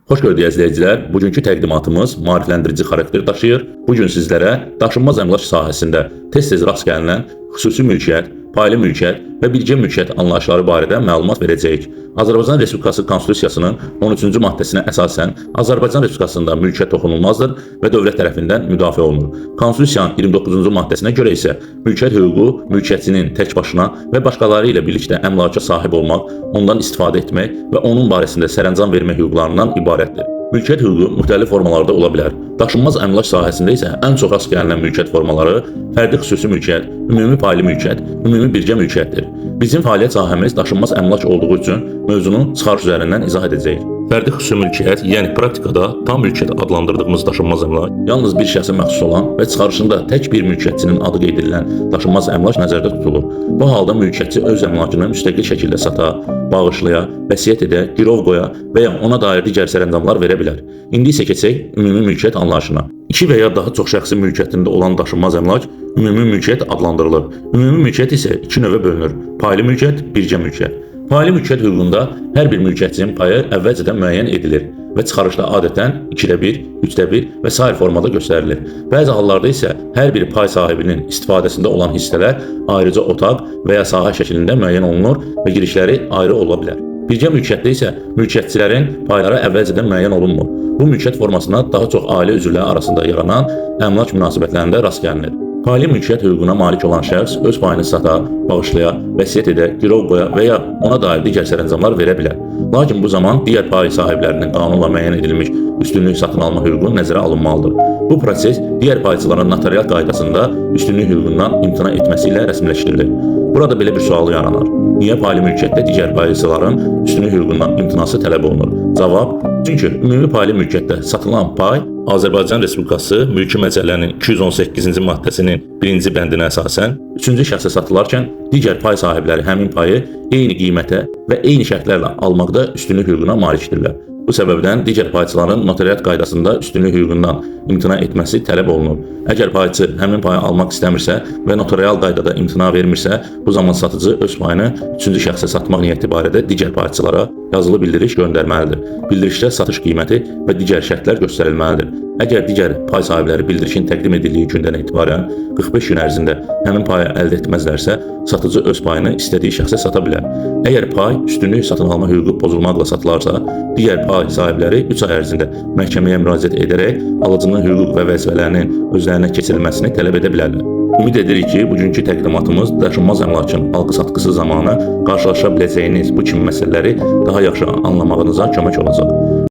Xoş gördük izləyicilər. Bugünkü təqdimatımız maarifləndirici xarakter daşıyır. Bu gün sizlərə daşınmaz əmlak sahəsində tez-tez rast gəlinən xüsusi mülkiyyət, paylı mülkiyyət və birgə mülkiyyət anlayışları barədə məlumat verəcəyik. Azərbaycan Respublikası Konstitusiyasının 13-cü maddəsinə əsasən Azərbaycan Respublikasında mülkiyyət toxunulmazdır və dövlət tərəfindən müdafiə olunur. Konstitusiyanın 29-cu maddəsinə görə isə mülkiyyət hüququ mülkiyyətçinin tək başına və başqaları ilə birlikdə əmlaka sahib olmaq, ondan istifadə etmək və onun barəsində sərəncam vermək hüquqlarından ibarətdir. Mülkiyyət hüququ müxtəlif formalarda ola bilər. Daşınmaz əmlak sahəsində isə ən çox rast gəlinən mülkiyyət formaları fərdi xüsusi mülkiyyət, ümumi paylı mülkiyyət, ümumi birgə mülkiyyətdir. Bizim fəaliyyət sahəmiz daşınmaz əmlak olduğu üçün mövzunu çıxarış üzərindən izah edəcəyik. Fərdi xüsusi mülkiyyət, yəni praktikada tam mülkiyyət adlandırdığımız daşınmaz əmlak, yalnız bir şəxsə məxsus olan və çıxarışında tək bir mülkiyyətçinin adı qeyd edilən daşınmaz əmlak nəzərdə tutulur. Bu halda mülkiyyətçi öz əmlakını müstəqil şəkildə sata, bağışlaya, vəsiyyət edə, girov qoya və ya ona dair digər sərəncamlar verə bilər. İndi isə keçək ümumi mülkiyyət anlayışına. İki və ya daha çox şəxsin mülkiyyətində olan daşınmaz əmlak ümumi mülkiyyət adlandırılır. Ümumi mülkiyyət isə iki növə bölünür: paylı mülkiyyət, birgə mülkiyyət. Paylı mülkiyyət hüququnda hər bir mülkiyyətçinin payı əvvəlcədən müəyyən edilir və çıxarışda adətən 2-də 1, 3-də 1 və sair formada göstərilir. Bəzi hallarda isə hər bir pay sahibinin istifadəsində olan hissələr ayrıca otaq və ya sahə şəklində müəyyən olunur və girişləri ayrı ola bilər. Birgə mülkiyyətdə isə mülkiyyətçilərin payları əvvəlcədən müəyyən olunmur. Bu mülkiyyət formasına daha çox ailə üzvləri arasında yaranan əmlak münasibətlərində rast gəlinir. Paylı mülkiyyət hüququna malik olan şəxs öz payını sata, bağışlaya, vəsiyyət edə, girov qoya və ya ona dair digər sərəncamlar verə bilər. Lakin bu zaman digər pay sahiblərinin qanunla müəyyən edilmiş üstünlük satın alma hüququ nəzərə alınmalıdır. Bu proses digər payçıların notarial qaydasında üstünlük hüququndan imtina etməsi ilə rəsmiləşdirilir. Burada belə bir sual yaranır. Niyə paylı mülkiyyətdə digər payçıların üstünlük hüququndan imtinası tələb olunur? Cavab: çünki ümumi paylı mülkiyyətdə satılan pay Azərbaycan Respublikası Mülki Məcəllənin 218-ci maddəsinin birinci bəndinə əsasən üçüncü şəxsə satılarkən digər pay sahibləri həmin payı eyni qiymətə və eyni şərtlərlə almaqda üstünlük hüququna malikdirlər. Bu səbəbdən digər payçıların notariat qaydasında üstünlük hüququndan imtina etməsi tələb olunur. Əgər payçı həmin payı almaq istəmirsə və notarial qaydada imtina vermirsə, bu zaman satıcı öz payını üçüncü şəxsə satmaq niyyəti barədə digər payçılara yazılı bildiriş göndərməlidir. Bildirişdə satış qiyməti və digər şərtlər göstərilməlidir. Əgər digər pay sahibləri bildirişin təqdim edildiyi gündən etibarən 45 gün ərzində həmin payı əldə etməzlərsə, satıcı öz payını istədiyi şəxsə sata bilər. Əgər pay üstünlük satın alma hüququ pozulmaqla satılarsa, digər pay sahibləri 3 ay ərzində məhkəməyə müraciət edərək alıcının hüquq və vəzifələrinin özlərinə keçirilməsini tələb edə bilərlər. Ümid edirik ki, bugünkü təqdimatımız daşınmaz əmlakın alqı-satqısı zamanı qarşılaşa biləcəyiniz bu kimi məsələləri daha yaxşı anlamağınıza kömək olacaq.